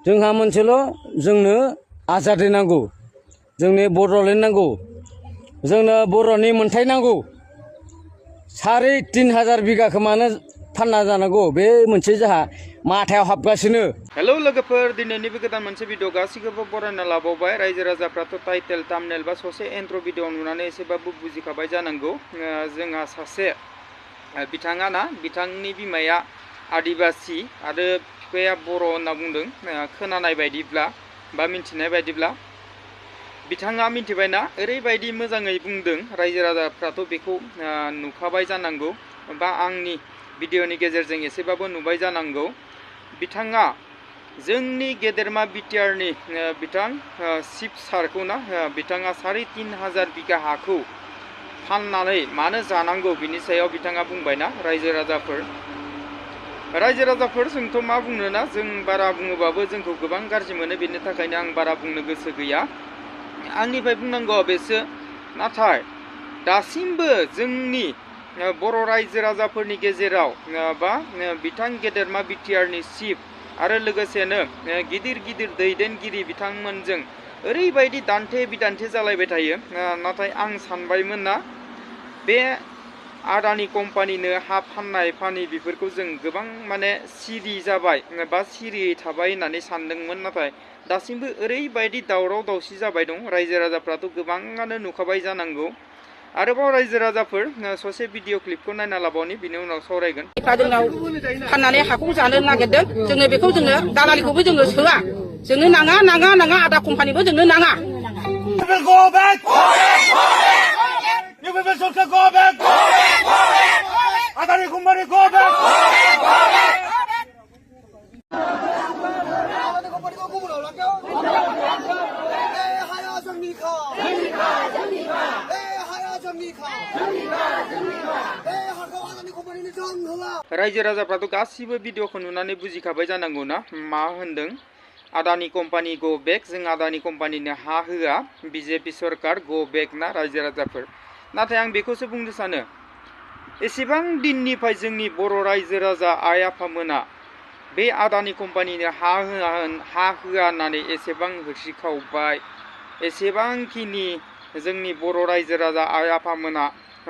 जोंहा मोनसेल' जोंनो आजादि नांगौ, जोंनि बड'लेण्ड नांगौ, जोंनो बर'नि मोन्थाय नांगौ। 3,500 बिगाखौ मानो फानना जानांगौ, बे मोनसे जोंहा माथायाव हाबगासिनो। हेलौ लोगोफोर, दिनैनि बे गोदान मोनसे भिडिअ गासिखौबो बरायना लाबावबाय। रायजो राजाफ्राथ' टाइटेल थाम्बनेल बा ससे एन्ट्र' भिडिअ नुनानै एसेबाबो बुजिखाबाय जानांगौ। जोंहा सासे बिथाङा ना, बिथांनि बिमाया आदिबासि आरो बिफाया बर' होनना बुंदों। खोनानाय बायदिब्ला बा मिन्थिनाय बायदिब्ला बिथाङा मिन्थिबायना, ओरैबायदि मोजाङै बुंदों। रायजो राजाफ्राथ' बेखौ नुखाबाय जानांगौ बा आंनि भिडिअनि गेजेरजों एसेबाबो नुबाय जानांगौ। बिथाङा जोंनि गेदेरमा बिटिआरनि बिथां चिफ सारखौ ना, बिथाङा 3,500 बिगा हाखौ फाननानै मानो जानांगौ बिनि सायाव बिथाङा बुंबायना। रायजो राजाफोर जोंथ' मा बुंनो ना, जों बारा बुङोबाबो जोंखौ गोबां गाज्रि मोनो, बेनि थाखायनो आं बारा बुंनो गोसो गैया। आंनिफ्राय बुंनांगौआ बेसो। नाथाय दासिमबो जोंनि बर' रायजो राजाफोरनि गेजेराव बा बिथां गेदेरमा बिटिआरनि चिफ आरो लोगोसेनो गिदिर गिदिर दैदेनगिरि बिथांमोनजों ओरैबायदि दान्थे बिदान्थे जालायबाय थायो। नाथाय आं सानबायमोन ना, बे आदानि कम्पानिनो हा फाननाय फानि बेफोरखौ जों गोबां माने सिरि जाबाय बा सिरियै थाबाय होननानै सानदोंमोन। नाथाय दासिमबो ओरैबायदि दावराव दावसि जाबाय दं। रायजो राजाफ्राथ' गोबाङानो नुखाबाय जानांगौ। आरोबाव रायजो राजाफोर ससे भिडिअ क्लिपखौ नायना लाबावनि, बिनि उनाव सावरायगोन। जोंनाव फाननानै हाखौ जानो नागिरदों, जोङो बेखौ जोङो दालालिखौबो जोङो सोआ, जोंनो नाङा आदा कम्पानिबो जोंनो नाङा। रायजो राजाफ्राथ' गासिबो भिडिअखौ नुनानै बुजिखाबाय जानांगौ ना, मा होनदों। आदानि कम्पानि गो बेक, जों आदानि कम्पानिनो हा होआ, बिजेपि सरकार गो बेक ना रायजो राजाफोर। नाथाय आं बेखौसो बुंनो सानो, एसेबां दिननिफ्राय जोंनि बर' रायजो राजा आइ आफामोना बे आदानि कम्पानिनो हा होआ होननानै एसेबां होसिखावबाय, एसेबांखिनि जोंनि बर' रायजो राजा आइ आफामोना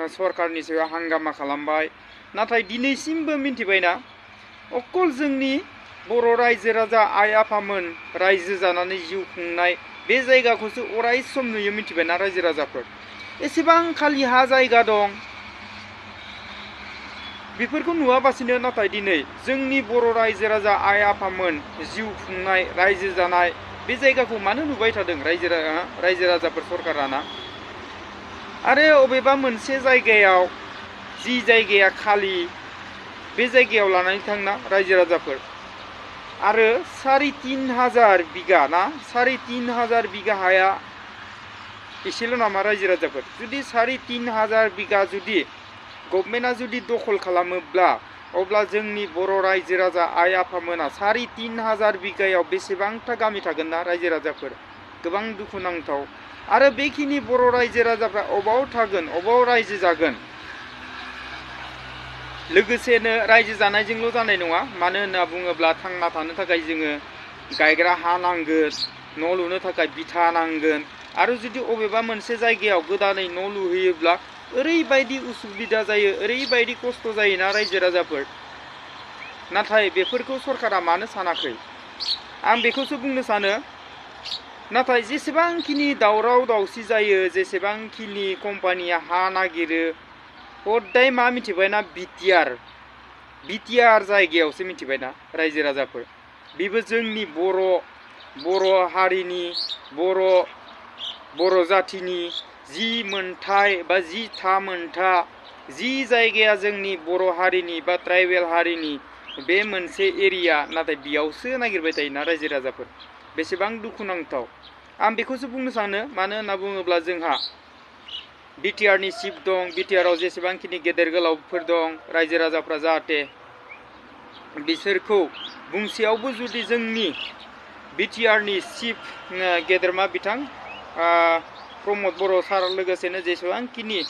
सरकारनि सायाव हांगामा खालामबाय। नाथाय दिनैसिमबो मिन्थिबायना, अकल जोंनि बर' रायजो राजा आइ आफामोन रायजो जानानै जिउ खुंनाय बे जायगाखौसो अराय सम नुयो, मिन्थिबायना रायजो राजाफोर। एसेबां खालि हा जायगा दं, बेफोरखौ नुवाबासिनो नाथाय दिनै जोंनि बर' रायजो राजा आइ आफामोन जिउ खुंनाय रायजो जानाय बे जायगाखौ मानो नुबाय थादों रायजो राजाफोर सरकाराना। आरो अबेबा मोनसे जायगायाव, जि जायगाया खालि, बे जायगायाव लानानै थांना रायजो राजाफोर। आरो 3,500 बिगा ना, 3,500 बिगा हाया एसेल' नामा रायजो राजाफोर। जुदि 3,500 बिगा जुदि गभर्नमेन्टआ जुदि दखल खालामोब्ला, अब्ला जोंनि बर' रायजो राजा आइ आफामोना 3,500 बिगायाव बेसेबांथा गामि थागोन ना रायजो राजाफोर। गोबां दुखुनांथाव। आरो बेखिनि बर' रायजो राजाफ्रा अबाव थागोन, अबाव रायजो जागोन। लोगोसेनो रायजो जानायजोंल' जानाय नङा, मानो होनना बुङोब्ला थांना थानो थाखाय जोङो गायग्रा हा नांगोन, न' लुनो थाखाय बिथा नांगोन। आरो जुदि अबेबा मोनसे जायगायाव गोदानै न' लुहैयोब्ला ओरैबायदि उसुबिदा जायो, ओरैबायदि खस्थ' जायोना रायजो राजाफोर। नाथाय बेफोरखौ सरकारा मानो सानाखै, आं बेखौसो बुंनो सानो। नाथाय जेसेबांखिनि दावराव दावसि जायो, जेसेबांखिनि कम्पानिया हा नागिरो, हदाय मा मिथिबायना, बिटिआर जायगायावसो मिथिबायना रायजो राजाफोर। बेबो जोंनि बर' हारिनि, बर' जाथिनि जि मोनथाय बा 10था मोनथा, जि जायगाया जोंनि बर' हारिनि बा ट्राइबेल हारिनि बे मोनसे एरिया, नाथाय बेयावसो नागिरबाय थायोना रायजो राजाफोर। बेसेबां दुखुनांथाव। आं बेखौसो बुंनो सानो, मानो होनना बुङोब्ला जोंहा बिटिआरनि चिफ दं, बिटिआराव जेसेबांखिनि गेदेर गोलावफोर दं, रायजो राजाफ्रा जाहाथे बिसोरखौ बुंसेयावबो जुदि जोंनि बिटिआरनि चिफ गेदेरमा बिथां प्रमद बर' सार, लोगोसेनो जेसेबांखिनि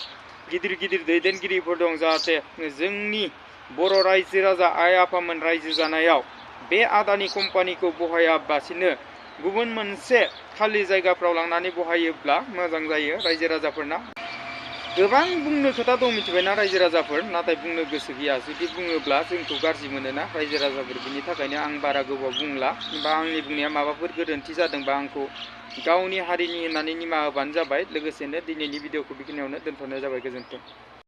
गिदिर गिदिर दैदेनगिरिफोर दं, जाहाथे जोंनि बर' रायजो राजा आइ आफामोन रायजो जानायाव बे आदानि कम्पानिखौ बहायाबासिनो गुबुन मोनसे खालि जायगाफ्राव लांनानै बहायोब्ला मोजां जायो रायजो राजाफोरना। गोबां बुंनो खोथा दं मिथिबायना रायजो राजाफोर, नाथाय बुंनो गोसो गैया। जुदि बुङोब्ला जोंखौ गाज्रि मोनोना रायजो राजाफोर, बिनि थाखायनो आं बारा गोबाव बुंला। बा आंनि बुंनाया माबाफोर गोरोन्थि जादोंबा आंखौ गावनि हारिनि होननानै निमाहा होबानो जाबाय। लोगोसेनो दिनैनि भिडिअखौ बेखिनियावनो दोनथ'नाय जाबाय। गोजोन्थों।